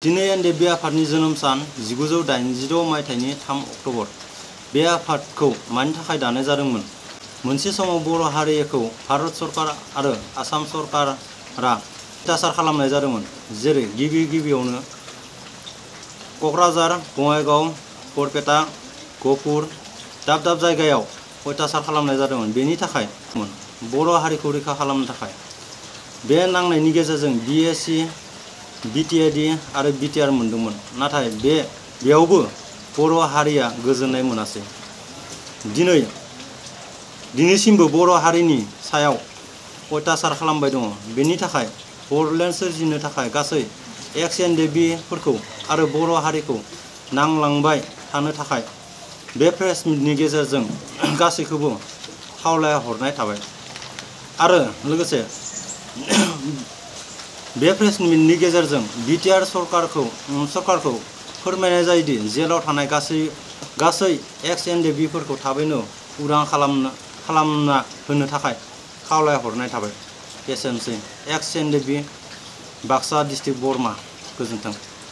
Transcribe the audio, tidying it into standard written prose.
दिनै एनडिएफबि आफादनि जोनोम सान 1986 मायथाइनि 3 अक्ट'बर। बे आफादखौ मानि थाखाय दानाय जादोंमोन? मोनसे समाव बर' हारिखौ भारत सरकार आरो आसाम सरकारा अत्याचार खालामनाय जादोंमोन। जेरै गिबियावनो क'क्राझार, बङाइगाव, बरपेटा, गहपुर दाब दाब जायगायाव अत्याचार खालामनाय जादोंमोन। बेनि थाखाय बर' हारिखौ रैखा खालामनो थाखाय बे नांनायनि गेजेरजों बिएसि, बिटिएडि आरो बिटिआर मोनदोंमोन। नाथाय बेयावबो बर' हारिया गोजोननाय मोनासै। दिनैसिमबो बर' हारिनि सायाव अत्याचार खालामबाय दङ। बेनि थाखाय बर'लेण्ड सोरजिनो थाखाय गासै एक्स एनडिएफबिफोरखौ आरो बर' हारिखौ नांलांबाय थानो थाखाय बे प्रेस मिटनि गेजेरजों गासैखौबो खावलायहरनाय थाबाय। आरो लोगोसे बे प्रेस मिटनि गेजेरजों बिटिआर सरकारखौ फोरमायनाय जायोदि जेलाव थानाय गासै एक्स एनडिएफबिफोरखौ थाबैनो उदां खालामना होनो थाखाय खावलायहरनाय थाबाय। एसेनोसै। एक्स एनडिएफबि बाक्सा डिस्ट्रिक्ट बरमा। गोजोन्थों।